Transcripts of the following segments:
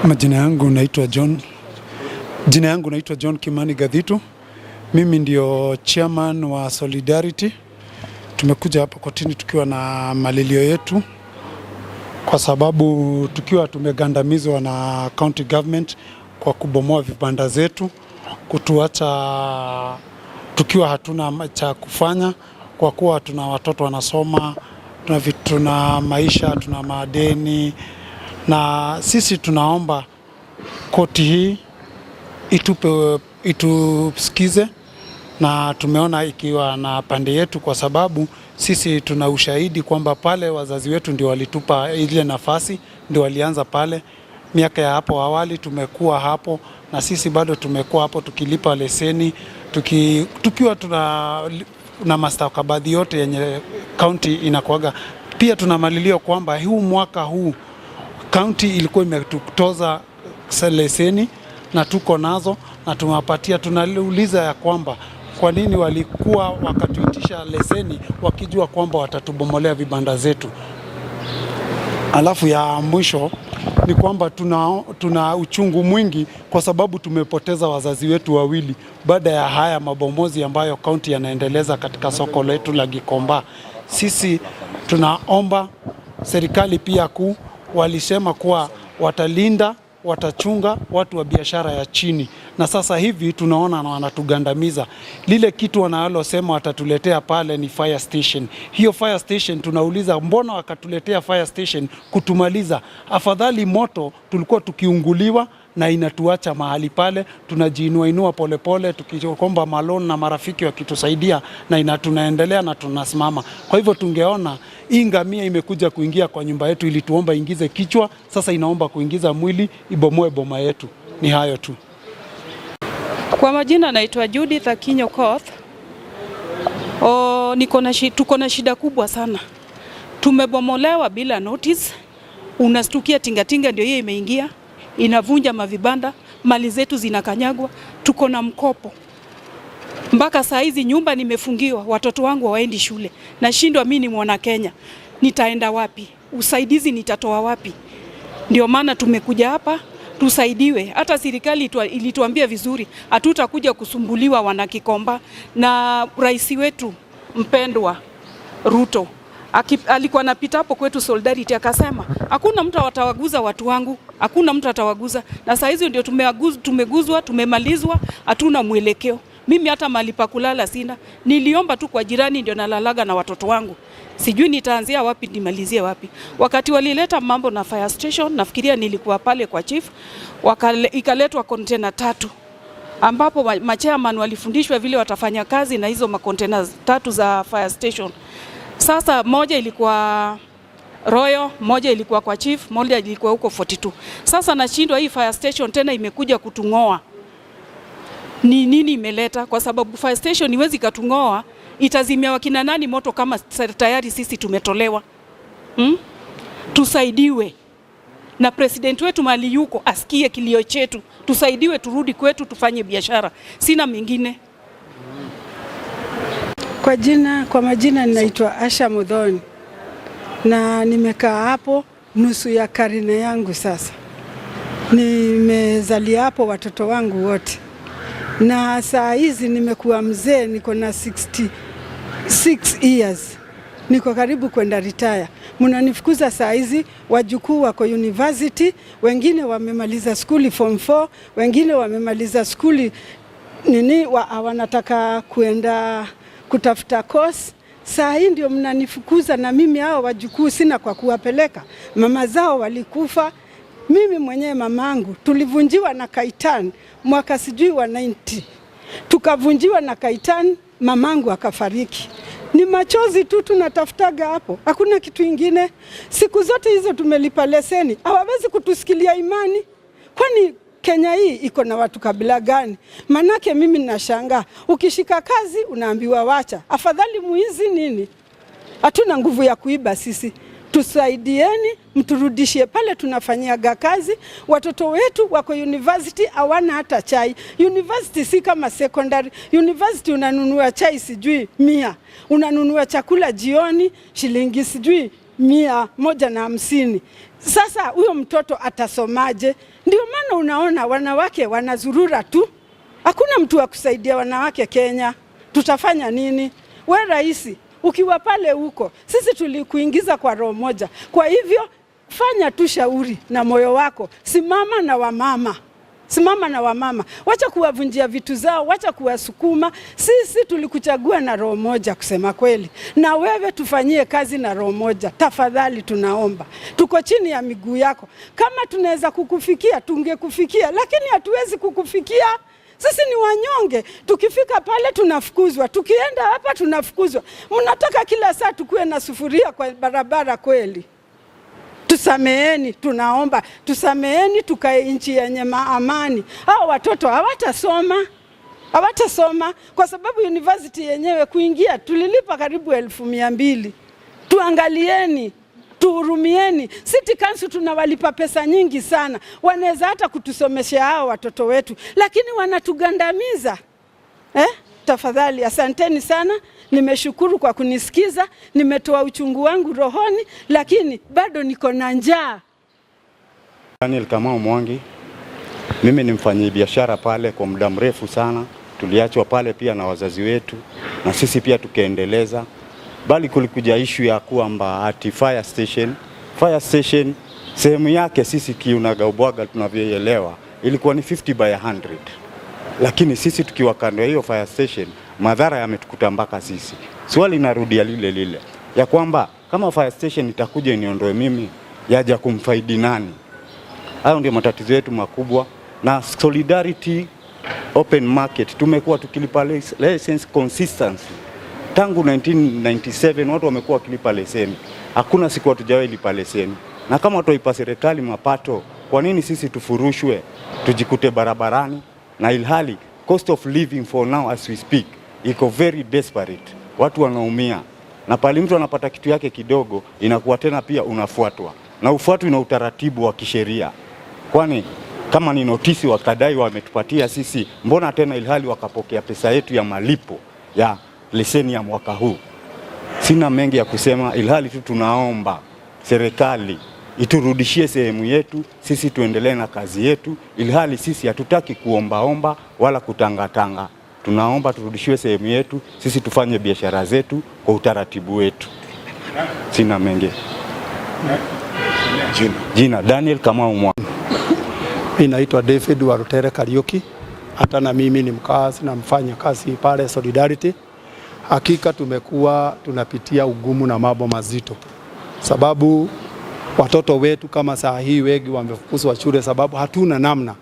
Majina yangu naitwa John. Jina yangu naitwa John Kimani Gathitu. Mimi ndio chairman wa Solidarity. Tumekuja hapa kotini tukiwa na malilio yetu, kwa sababu tukiwa tumegandamizwa na county government kwa kubomoa vibanda zetu, kutuacha tukiwa hatuna cha kufanya, kwa kuwa tuna watoto wanasoma, tuna maisha, tuna madeni, na sisi tunaomba koti hii itupe, itusikize na tumeona ikiwa na pande yetu, kwa sababu sisi tuna ushahidi kwamba pale wazazi wetu ndio walitupa ile nafasi, ndio walianza pale miaka ya hapo awali. Tumekuwa hapo na sisi bado tumekuwa hapo tukilipa leseni tukiwa tuna na mastakabadhi yote yenye kaunti inakuaga. Pia tuna malilio kwamba huu mwaka huu kaunti ilikuwa imetutoza leseni na tuko nazo na tumewapatia. Tunauliza ya kwamba kwa nini walikuwa wakatuitisha leseni wakijua kwamba watatubomolea vibanda zetu. Alafu ya mwisho ni kwamba tuna uchungu mwingi kwa sababu tumepoteza wazazi wetu wawili baada ya haya mabomozi ambayo kaunti yanaendeleza katika soko letu la Gikomba. Sisi tunaomba serikali pia kuu, walisema kuwa watalinda, watachunga watu wa biashara ya chini, na sasa hivi tunaona na wanatugandamiza. Lile kitu wanalosema watatuletea pale ni fire station. Hiyo fire station tunauliza, mbona wakatuletea fire station kutumaliza? Afadhali moto tulikuwa tukiunguliwa na inatuacha mahali pale, tunajiinua inua polepole tukiomba maloan na marafiki wakitusaidia, na tunaendelea na tunasimama. Kwa hivyo tungeona hii ngamia imekuja kuingia kwa nyumba yetu, ilituomba ingize kichwa, sasa inaomba kuingiza mwili, ibomoe boma yetu. Ni hayo tu. Kwa majina naitwa Judith Akinyo Koth. O, tuko na shida kubwa sana. Tumebomolewa bila notice. Unastukia tingatinga ndio hiyo imeingia, inavunja mavibanda, mali zetu zinakanyagwa. Tuko na mkopo mpaka saa hizi nyumba nimefungiwa, watoto wangu hawaendi shule. Nashindwa mimi ni mwana Kenya, nitaenda wapi? Usaidizi nitatoa wapi? Ndio maana tumekuja hapa tusaidiwe. Hata serikali ilituambia vizuri, hatutakuja kusumbuliwa wanakikomba, na rais wetu mpendwa Ruto alikuwa anapita hapo kwetu Solidarity akasema hakuna mtu atawaguza watu wangu, hakuna mtu atawaguza. Na saa hizi ndio tumeguzwa, tumemalizwa, hatuna mwelekeo. Mimi hata mahali pa kulala sina, niliomba tu kwa jirani ndio nalalaga na watoto wangu. Sijui nitaanzia wapi nimalizie wapi. Wakati walileta mambo na fire station, nafikiria nilikuwa pale kwa chief, ikaletwa container tatu ambapo machairman walifundishwa vile watafanya kazi na hizo makontena tatu za fire station. Sasa moja ilikuwa Royal, moja ilikuwa kwa chief, moja ilikuwa huko 42. Sasa nashindwa hii fire station tena imekuja kutung'oa. Ni nini imeleta? Kwa sababu fire station iwezi katung'oa, itazimia wakina nani moto kama tayari sisi tumetolewa? Tusaidiwe na president wetu mali yuko asikie kilio chetu, tusaidiwe turudi kwetu tufanye biashara. Sina mengine. Kwa majina ninaitwa Asha Muthoni na nimekaa hapo nusu ya karne yangu sasa. Nimezalia hapo watoto wangu wote, na saa hizi nimekuwa mzee, niko na 66 years, niko karibu kwenda retire. Mnanifukuza saa hizi, wajukuu wako university, wengine wamemaliza skuli form 4, wengine wamemaliza skuli nini, wanataka kuenda kutafuta course. Saa hii ndio mnanifukuza, na mimi hao wajukuu sina kwa kuwapeleka. Mama zao walikufa, mimi mwenyewe mamangu tulivunjiwa na Kaitan mwaka sijui wa 90, tukavunjiwa na Kaitan, mamangu akafariki. Ni machozi tu tunatafutaga hapo, hakuna kitu ingine. Siku zote hizo tumelipa leseni, hawawezi kutusikilia imani. Kwani Kenya hii iko na watu kabila gani? Manake mimi nashangaa, ukishika kazi unaambiwa wacha, afadhali muizi nini? Hatuna nguvu ya kuiba sisi. Tusaidieni, mturudishie pale tunafanyiaga kazi. Watoto wetu wako university hawana hata chai. University si kama secondary. University unanunua chai sijui 100, unanunua chakula jioni shilingi sijui 150. Sasa huyo mtoto atasomaje? Ndio maana unaona wanawake wanazurura tu, hakuna mtu wa kusaidia wanawake Kenya. Tutafanya nini? We rais, ukiwa pale huko, sisi tulikuingiza kwa roho moja. Kwa hivyo fanya tu shauri na moyo wako, simama na wamama, simama na wamama, wacha kuwavunjia vitu zao, wacha kuwasukuma. Sisi tulikuchagua na roho moja, kusema kweli, na wewe tufanyie kazi na roho moja tafadhali, tunaomba, tuko chini ya miguu yako. Kama tunaweza kukufikia tungekufikia, lakini hatuwezi kukufikia. Sisi ni wanyonge, tukifika pale tunafukuzwa, tukienda hapa tunafukuzwa. Mnataka kila saa tukuwe na sufuria kwa barabara kweli? Tusameeni, tunaomba tusameeni, tukae nchi yenye amani. Hao watoto hawatasoma, hawatasoma kwa sababu university yenyewe kuingia tulilipa karibu 200,000. Tuangalieni, tuhurumieni. City Council tunawalipa pesa nyingi sana, wanaweza hata kutusomesha hao watoto wetu, lakini wanatugandamiza eh? Tafadhali, asanteni sana, nimeshukuru kwa kunisikiza. Nimetoa uchungu wangu rohoni, lakini bado niko na njaa. Daniel Kamau Mwangi, mimi ni mfanyabiashara pale kwa muda mrefu sana. Tuliachwa pale pia na wazazi wetu na sisi pia tukaendeleza, bali kulikuja issue ya kwamba ati fire station sehemu yake sisi kiunagaubwaga tunavyoielewa ilikuwa ni 50 by 100, lakini sisi tukiwa kando ya hiyo fire station madhara yametukuta mpaka sisi. Swali inarudia lile lile ya kwamba kama fire station itakuja iniondoe mimi, yaja kumfaidi nani? Hayo ndio matatizo yetu makubwa. Na Solidarity Open Market tumekuwa tukilipa license consistency tangu 1997, watu wamekuwa wakilipa leseni, hakuna siku hatujawahi lipa leseni. Na kama tuipa serikali mapato, kwa nini sisi tufurushwe tujikute barabarani, na ilhali cost of living for now as we speak iko very desperate, watu wanaumia, na pale mtu anapata kitu yake kidogo inakuwa tena pia unafuatwa na ufuatwi na utaratibu wa kisheria, kwani kama ni notice wakadai wametupatia sisi, mbona tena ilhali wakapokea pesa yetu ya malipo ya leseni ya mwaka huu? Sina mengi ya kusema, ilhali tu tunaomba serikali iturudishie sehemu yetu, sisi tuendelee na kazi yetu, ilhali sisi hatutaki kuombaomba wala kutangatanga. Tunaomba turudishiwe sehemu yetu, sisi tufanye biashara zetu kwa utaratibu wetu. Sina mengi. Jina. Jina Daniel Kamau Mwangi. Mimi naitwa David Warutere Kariuki, hata na mimi ni mkazi na mfanya kazi pale Solidarity. Hakika tumekuwa tunapitia ugumu na mambo mazito, sababu watoto wetu kama saa hii wengi wamefukuzwa shule sababu hatuna namna,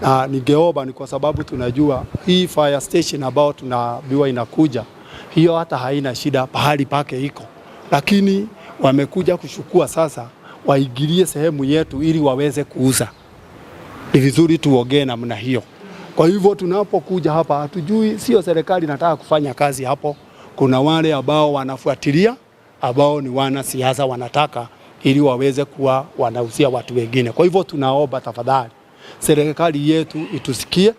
na ningeomba ni kwa sababu tunajua hii fire station ambayo tunaambiwa inakuja hiyo hata haina shida, pahali pake iko, lakini wamekuja kuchukua sasa, waingilie sehemu yetu ili waweze kuuza. Ni vizuri tuongee namna hiyo. Kwa hivyo tunapokuja hapa hatujui, sio serikali inataka kufanya kazi hapo. Kuna wale ambao wanafuatilia ambao ni wanasiasa wanataka ili waweze kuwa wanauzia watu wengine. Kwa hivyo tunaomba tafadhali serikali yetu itusikie,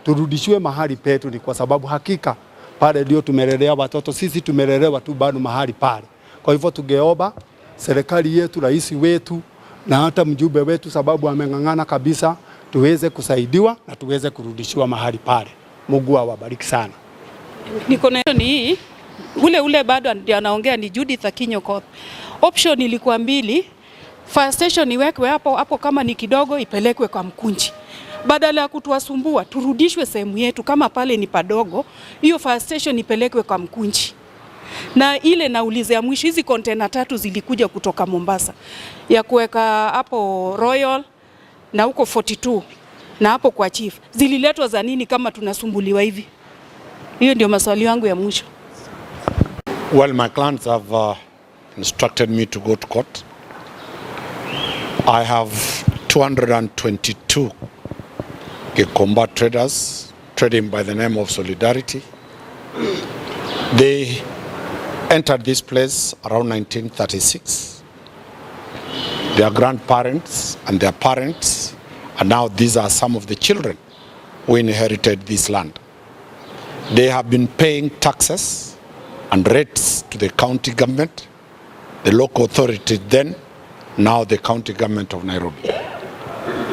turudishiwe mahali petu, ni kwa sababu hakika pale ndio tumelelea watoto, sisi tumelelewa tu bado mahali pale. Kwa hivyo tungeomba serikali yetu, rais wetu na hata mjumbe wetu, sababu ameng'ang'ana kabisa, tuweze kusaidiwa na tuweze kurudishiwa mahali pale. Mungu awabariki sana. Niko na ni hii ule ule bado ndio anaongea ni Judith Akinyo Koth. Option ilikuwa mbili, fire station iwekwe hapo hapo, kama ni kidogo ipelekwe kwa Mkunji, badala ya kutuwasumbua turudishwe sehemu yetu, kama pale ni padogo, hiyo fire station ipelekwe kwa Mkunji. Na ile nauliza ya mwisho, hizi container tatu zilikuja kutoka Mombasa ya kuweka hapo Royal na huko 42 na hapo kwa chief, zililetwa za nini kama tunasumbuliwa hivi? Hiyo ndio maswali yangu ya mwisho. Well, my clients have instructed me to go to court. I have 222 Gikomba traders trading by the name of Solidarity. They entered this place around 1936. Their grandparents and their parents, and now these are some of the children who inherited this land. They have been paying taxes and rates to the county government, the local authority then, now the county government of Nairobi.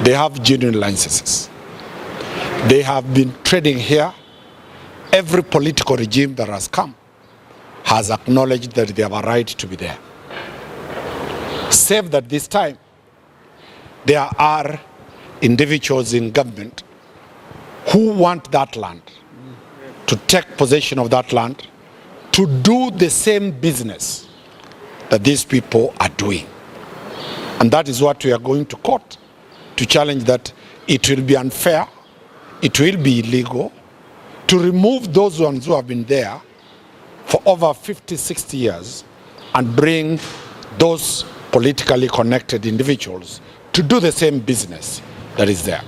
They have genuine licenses. They have been trading here. Every political regime that has come has acknowledged that they have a right to be there. Save that this time there are individuals in government who want that land, to take possession of that land, to do the same business that these people are doing. And that is what we are going to court to challenge, that it will be unfair, it will be illegal to remove those ones who have been there for over 50, 60 years and bring those politically connected individuals to do the same business that is there.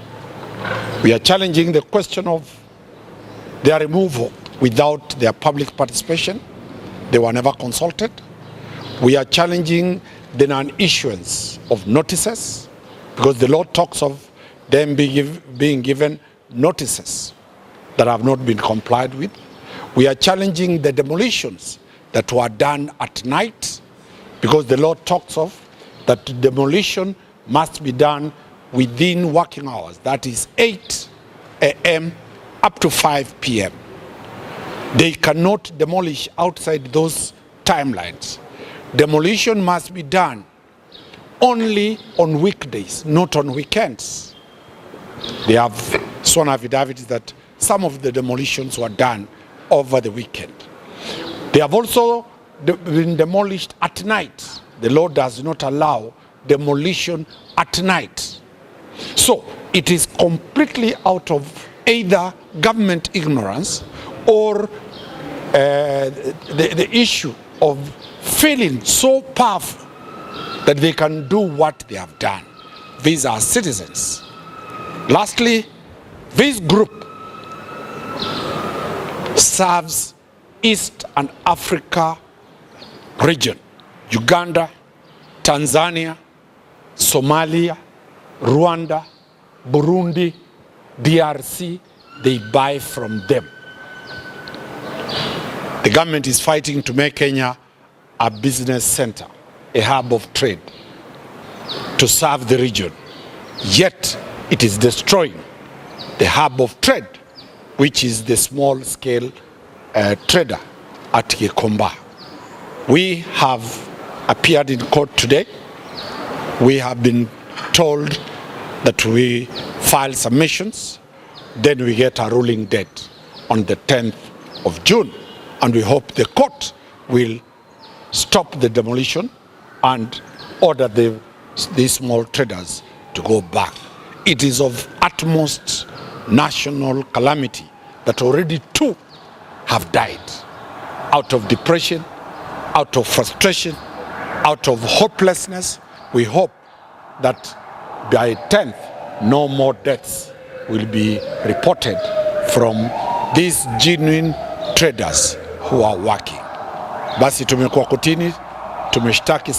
We are challenging the question of their removal without their public participation. They were never consulted. We are challenging the non-issuance of notices, because the law talks of them being given notices that have not been complied with. We are challenging the demolitions that were done at night, because the law talks of that demolition must be done within working hours, that is 8 a.m. up to 5 p.m. They cannot demolish outside those timelines. Demolition must be done only on weekdays, not on weekends. They have sworn affidavits that some of the demolitions were done over the weekend. They have also been demolished at night. The law does not allow demolition at night. So it is completely out of either government ignorance or the issue of feeling so powerful that they can do what they have done. These are citizens. Lastly, this group serves East and Africa region, Uganda, Tanzania, Somalia, Rwanda, Burundi, DRC. They buy from them. The government is fighting to make Kenya a business center, a hub of trade, to serve the region. Yet it is destroying the hub of trade, which is the small-scale trader at Gikomba. We have appeared in court today. We have been told that we file submissions, then we get a ruling date on the 10th of June, and we hope the court will stop the demolition and order these small traders to go back. It is of utmost national calamity that already 2 have died out of depression, out of frustration, out of hopelessness. We hope that by 10th, no more deaths will be reported from these genuine traders who are working. Basi tumekuwa kotini, tumeshtaki